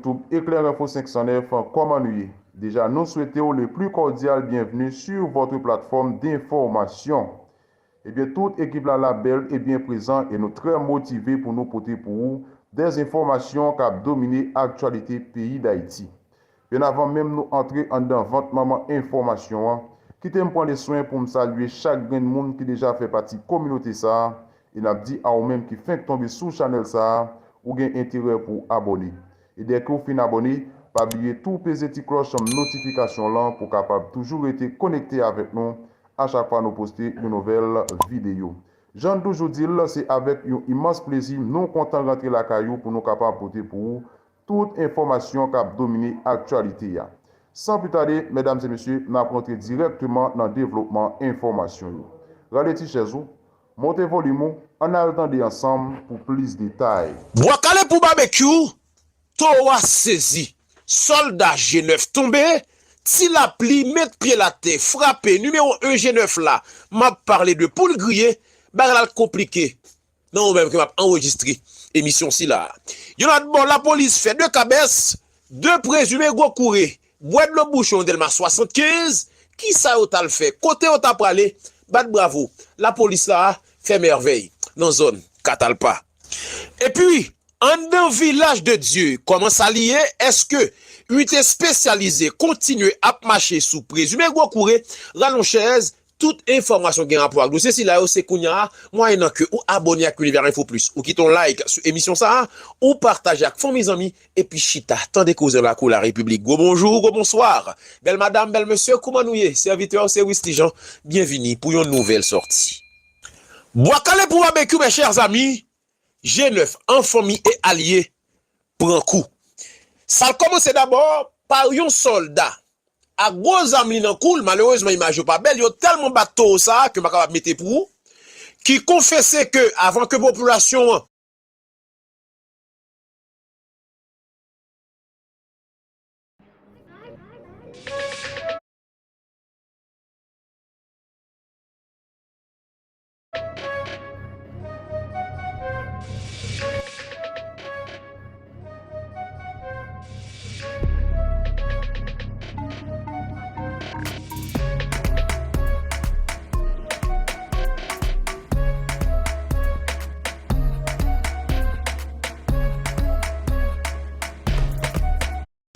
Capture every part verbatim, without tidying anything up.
YouTube Éclair Info cinq cent neuf, comment nous y est? Déjà, nous souhaitons le plus cordial bienvenue sur votre plateforme d'information. Ebyen, tout ekip la la bèl e byen prezan e nou trè motive pou nou pote pou ou dè enfòmasyon k ap domine aktyalite peyi Dayiti. Byen avan menm nou antre anndan vant manman enfòmasyon an, kite m pran le swen pou m salye chak grenn moun ki deja fè pati kominote sa a, e n ap di a ou menm ki fenk tonbe sou chanèl sa a, ou gen enterè pou w abòne. E dèke w fin abòne, pa bliye tou peze ti klòch notifikasyon lan pou w kapab toujou rete konekte avèk nou a chak fwa nou poste yon nouvèl videyo. Jan n toujou di l, se avèk yon imans plezi nou kontan rantre lakay ou pou nou kapab pote pou ou tout enfòmasyon k ap domine aktyalite a. San pli tade, medam e mesye, n ap rantre dirèkteman nan devlopman enfòmasyon yo. Rale ti chèz ou, monte volim ou, ann al tande ansanm pou plis detay. Bwa kale pou babekyou, towo a sezi. Sòlda G nèf tonbe, ti lapli met pye l atè, frape nimewo en G nèf la. M ap pale de poul griye, bagay la konplike. Nan moman menm ke m ap anrejistre emisyon sila a. Yon lòt bò, lapolis fè de kabès, de prezime gwo koure, bwè dlo bouchon Dèlma swasannkenz, kisa yo t al fè, kote yo ta prale, bat bravo, lapolis la fè mèvèy nan zòn Katalpa. Epi, anndan Vilaj de Dye, kòman sa li ye? Èske inite espesyalize kontinye ap mache sou prezime gwo koure, ralon chèz, tout enfòmasyon gen rapò ak dosye sila yo, se kounye a, mwayennan ke ou abòne ak Univers Info Plus, ou kite yon like sou emisyon sa a, ou pataje ak fanmi zanmi, epi chita, tande koze nan lakou larepiblik. Gwo bonjou, gwo bonswa. Bèl madanm, bèl mesye, kouman nou ye? Sèvitè se Wisly Jean, byenvini pou yon nouvèl sòti. Bwa kale pou babekyou, mes chers amis, G nèf an fanmi e alye pran kou. Sa l kòmanse dabò pa yon sòlda ak gwo zam li nan kou l, malerezman imaj yo pa bèl, yo tèlman bat towo sa a ke m pa kapab mete pou ou, ki konfese ke avan ke popilasyon an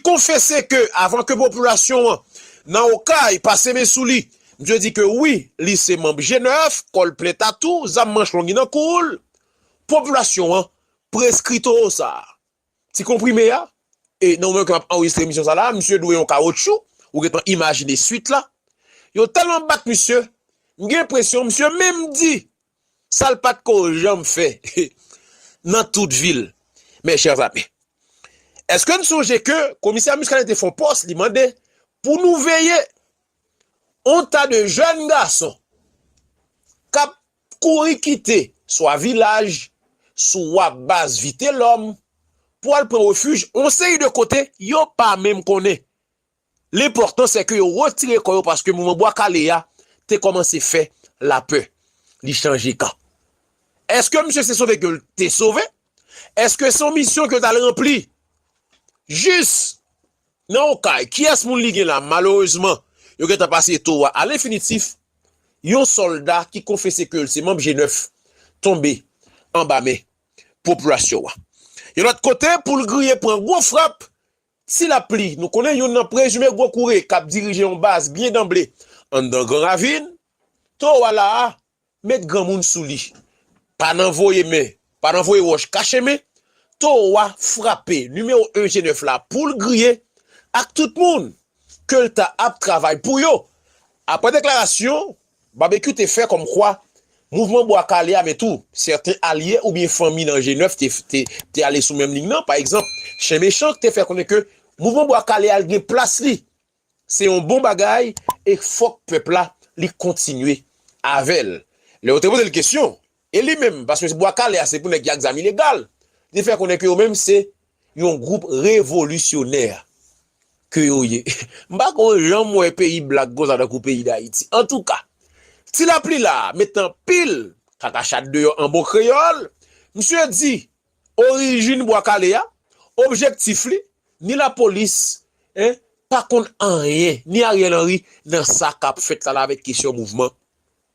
konfese ke avan ke popilasyon an nan Okay pase men sou li, misye di ke wi, li se manm G nèf, kò l plen tatou, zam manch long li nan kou l, popilasyon an preskri towo sa a. Ti konprime a, e nan moman ke m ap anrejistre emisyon sa la, misye dwe yon kawotchou, ou gentan imajine swit la. Yo tèlman bat misye, m gen enpresyon misye menm di sa l pa t ko janm fè nan tout vi l. Mes chers amis, èske n sonje ke komisè Muscadin te fè yon pòs, li mande pou nou veye yon ta de jèn gason k ap kouri kite swa Vilaj, swa baz Vitelòm, pou al pran refij yon seri de kote yo pa menm konnen. Lenpòtan se ke yo retire kò yo paske mouvman Bwa Kale a te kòmanse fè lapè. Li chanje kan. Èske misye se sove ke l te sove? Èske se yon misyon ke l t al ranpli? Jis nan Okay, kiyès moun li gen la? Malerezman, yo gentan pase towo a alenfinitif. Yon sòlda ki konfese ke l se manm G nèf tonbe anba men popilasyon an. Yon lòt kote, poul griye pran gwo frap. Ti lapli, nou konnen youn nan prezime gwo koure k ap dirije yon baz byen danble anndan Gran Ravin, towo a la a met granmoun sou li. Pa nan voye men, pa nan voye wòch kache men, towo a frape nimewo en G nèf la poul griye ak tout moun ke l ta ap travay pou yo. Apre deklarasyon Babekyou te fè kòmkwa mouvman Bwa Kale a, men tou sèten alye oubyen fanmi nan G nèf te, te, te ale sou menm liy nan. Pa egzanp, Chen Mechan te fè konnen ke mouvman Bwa Kale a gen plas li. Se yon bon bagay e fòk pèp la li kontinye avè l. Lè yo te poze l kesyon, e li menm, paske Bwa Kale a se pou nèg ki ak zam ilegal, li te fè konnen ke yo menm se yon gwoup revolisyonè ke yo ye. M pa ko janm wè peyi blak konsa tankou peyi Dayiti. Antouka, Ti Lapli la met anpil kakachat deyò an bon kreyòl. Misye di orijin Bwa Kale a, objektif li, ni lapolis, en, pa konn anyen, ni Ariel Henry nan sa k ap fèt la, la avèk kesyon mouvman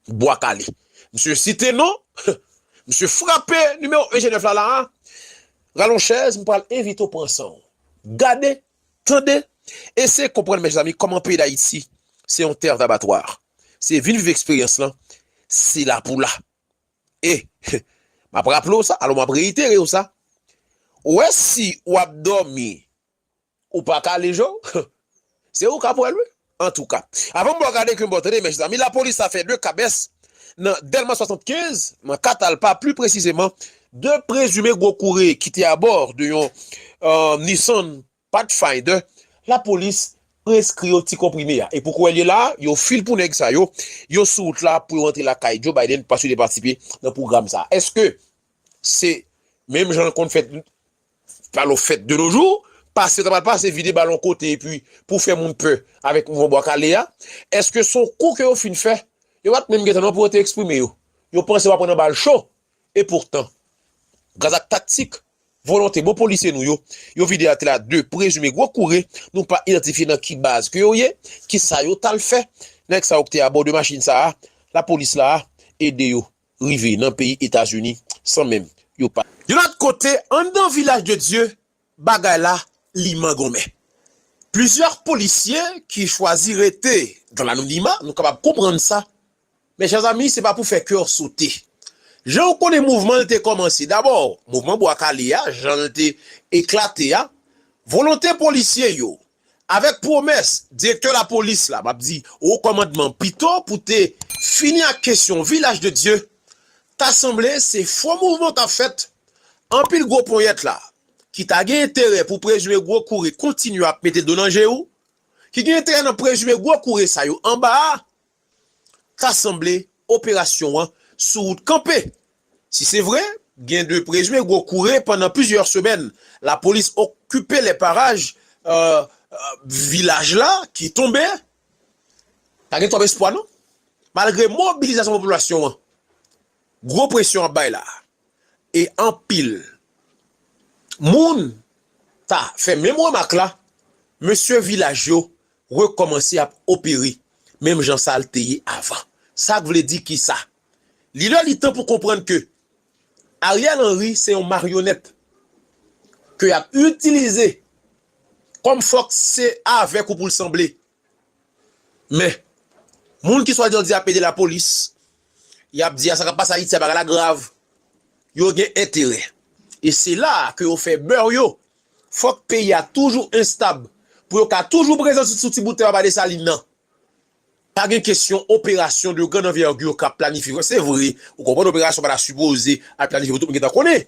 Bwa Kale. Misye site non, misye frape nimewo enjenyè la la a. Rale yon chèz, m pral envite w pran san w. Gade, tande, eseye konprann, mezanmi, kòman peyi Dayiti se yon tè dabatwa. Se vin viv eksperyans lan, se la pou la. E, m ap raple w sa, alò m ap reitere w sa. Ou wè, si w ap dòmi, ou pa kale je w, se ou k ap wè l, wi. Antouka, avan m ba w gade ke m ba w tande, mezanmi, lapolis la fè de kabès nan Dèlma swasannkenz, nan Katalpa, pli presizeman, de prezime gwo koure ki te abò de yon, euh, Nissan Pathfinder, lapolis preskri yo ti konprime a. E pou kwè l ye la, yo fil pou nèg sa yo, yo sou wout la pou yo rantre lakay Joe Biden, paske yo te patisipe nan pwogram sa. Èske se menm jan l konn fèt, pa lo fèt de nos jours, pase, ta pral pase, vide balon kote, epi pou fè moun pè avèk mouvman Bwa Kale a? Èske se yon kou ke yo fin fè? Yo pa t menm gentan non pou yo te eksprime yo. Yo panse yo pa pran nan bal cho. E poutan, gras ak taktik, volonte bon polisye nou yo, yo vide atè la de prezime gwo koure, nou pa idantifye nan ki baz ke yo ye, ki sa yo t al fè. Nèg sa yo ki te abò de machin sa a, lapolis la a ede yo rive nan peyi Etazini san menm yo pa. Yon lòt kote, anndan Vilaj de Dye, bagay la, li mangonmen. Plizyè polisye ki chwazi rete dans l'anonymat, nou kapab konprann sa. Mes chers amis, se pa pou fè kè w sote. Jan w konnen mouvman l te kòmanse, dabò, mouvman Bwa Kale a, jan l te eklate a, volonte polisye yo, avèk pwomès direktè lapolis la, m ap di, wo kòmandman pito pou te fini ak kesyon Vilaj de Dye, ta sanble se fo mouvman k ap fèt, anpil gwo ponyèt la, ki ta gen enterè pou prezime gwo koure kontinye ap mete do nan je w, ki gen enterè nan prezime gwo koure sa yo anba a, ta sanble operasyon an sou wout kanpe. Si se vre, gen de prezime gwo koure pandan plizyè semèn. Lapolis okipe lè paraj, euh, euh, vilaj la ki tonbe. Pa gen twòp espwa non. Malgre mobilizasyon popilasyon an, gwo presyon ap bay la. E anpil moun ta fè menm remak la, mesye vilaj yo rekòmanse ap opere menm jan sa l te ye avan. Sa k vle di kisa? Li lè li tan pou konprann ke Ariel Henry se yon maryonèt ke y ap itilize kòm fòk se avèk ou pou l sanble. Men, moun ki swadizan di ap ede lapolis, y ap di a sa k ap pase Ayiti a bagay la grav. Yo gen enterè. E se la a ke yo fè bè yo. Fòk peyi a toujou enstab. Pou yo ka toujou prezan sou, sou ti bout tè anba Desalin nan. Pa gen kesyon operasyon de grande envergure k ap planifye. Se vre, ou konprann operasyon pa ta sipoze al planifye pou tout moun gentan konnen.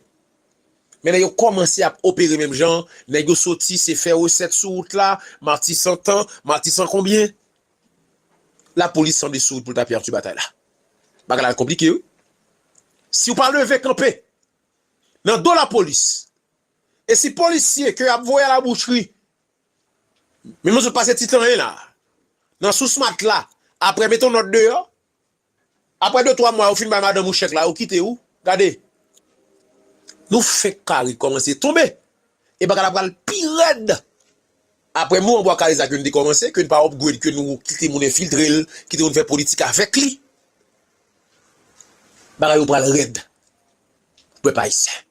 Men nèg yo kòmanse ap opere menm jan, nèg yo soti, se fè resèt sou wout la, Matisan tan, Matisan konbyen. Lapolis sanble sou wout pou l ta pèdi batay la. Bagay la konplike, wi. Si w pa leve kanpe nan do lapolis, e si polisye ke y ap voye a labouchri, menm lè zòt pase ti tan la, nan sous matla, apre mete yon nòt deyò, apre de twa mwa, ou fin bay madanm ou chèk la, ou kite ou. Gade, nou fenk kare kòmanse tonbe. E bagay la pral pi rèd. Apre mouvman Bwa Kale sa ke n te kòmanse, ke n pa upgrade, ke nou kite moun enfiltre l, kite moun fè politik avèk li. Bagay yo pral rèd. Pèp ayisyen.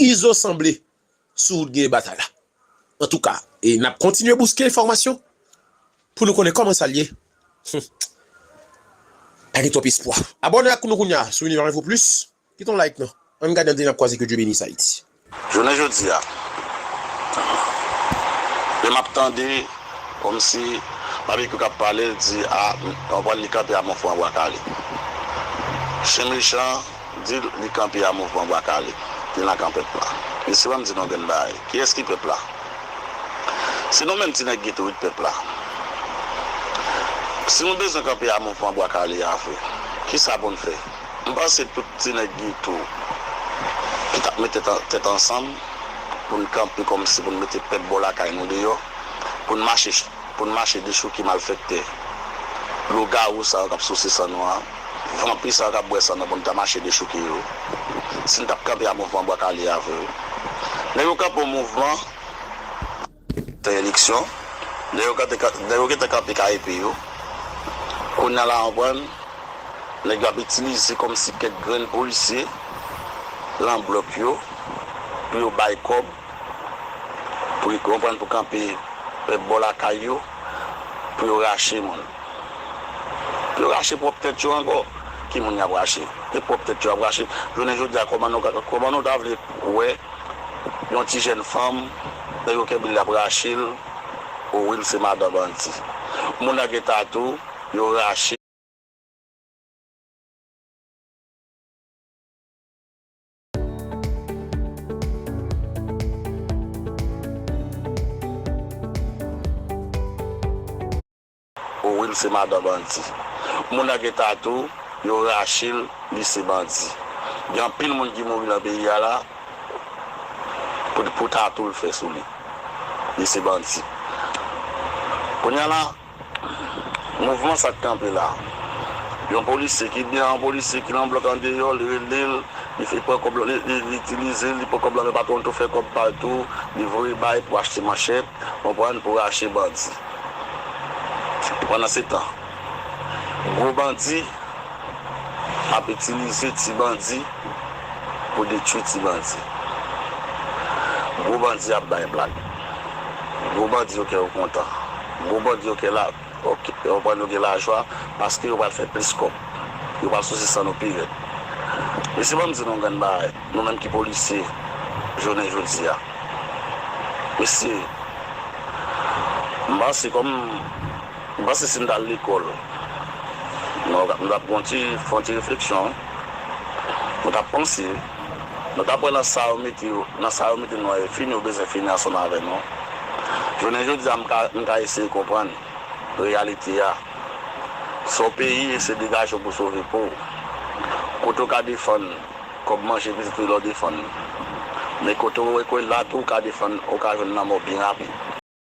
Izo sanble sou wout gen batay la. Antouka, e n ap kontinye bouske enfòmasyon pou nou konnen kòman sa l ye. Hmm. Pa gen twòp espwa. Abòne ak nou kounye a sou Univer Info Plus. Kite yon like non. Ann gade, ann di n ap kwaze, ke Dye benis Ayiti. Jounen jodi a, lè m ap tande kòmsi Babekyou k ap pale, l di, a, w ap pran li kanpe a mouvman Bwa Kale. Chen mechan, di li kanpe a mouvman Bwa Kale. Li nan kan pèp la. Mesye, ban m di nou yon grenn bagay. Kiyès ki pèp la? Se nou menm ti nèg geto wi k pèp la. Si nou bezwen kanpe a mouvman Bwa Kale a vre, kisa pou n fè? M panse tout ti nèg geto ki t ap met tèt an-, tèt ansanm pou n kanpe kòmsi pou n mete pèp bò lakay nou deyò, pou n mache, pou n mache dechouke malfektè, lougawou sa yo k ap souse san nou an, vanpi sa yo k ap bwè san nou an pou n ta mache dechouke yo. Si n t ap kanpe a mouvman Bwa Kale a vre wi. Nèg yo kanpe yon mouvman Fè eleksyon, nèg yo gentan kanpe ka epe yo. Kounye a la, w konprann, nèg yo ap itilize kòmsi kèk grenn polisye lan blòk yo pou yo bay kòb, pou yo konprann, pou kanpe pèp bò lakay yo, pou yo rache moun. Pou yo rache pwòp tèt yo ankò. Ki moun y ap rache? Se pwòp tèt yo y ap rache. Jounen jodi a, kòman nou, kòman nou ta vle wè yon ti jèn fanm, nèg yo kenbe l, y ap rache l, o wi, l se madan bandi. Moun nan gen tatou, yo rache. O wi, l se madan bandi. Moun nan gen tatou, yo rache l, li se bandi. Gen anpil moun ki mouri nan peyi a la pou, pou tatou l fè sou li. Li se bandi. Kounye a la, mouvman sa k kanpe la. Yon polisye ki byen, yon polisye ki nan blòk andeyò, li rele l, li fè pran kòb, li, li, li itilize l, li pran kòb la, men patwon tou fè kòb pa l tou, li voye bay pou achte manchèt, konprann, pou rache bandi. Pandansetan, gwo bandi ap itilize ti bandi pou detwi ti bandi. Gwo bandi ap bay blag. Gwo bandi yo kè yo kontan. Gwo bandi yo kè la, yo kè, yo pran, yo gen lajwa paske yo pral fè plis kòb. Yo pral souse san nou pi rèd. Mesye, ban m di nou yon grenn bagay, nou menm ki polisye jounen jodi a. Mesye, m panse kòm, m panse si m t al lekòl, nou, nou t ap fè yon ti, fè yon ti refleksyon. Nou t ap panse, nou t ap wè nan sa yo mete, nan sa yo mete nou an, e fini, yo bezwen fini ansanm avè nou. Jounen jodi a, m ka, m ka eseye konprann reyalite a. Se yon peyi, e se degaje w pou sove po w. Kote w ka defann kòb manje pitit ou, lè w defann. Men kote w wè ke la tou, w ka defann, ou ka jwenn lanmò byen rapid.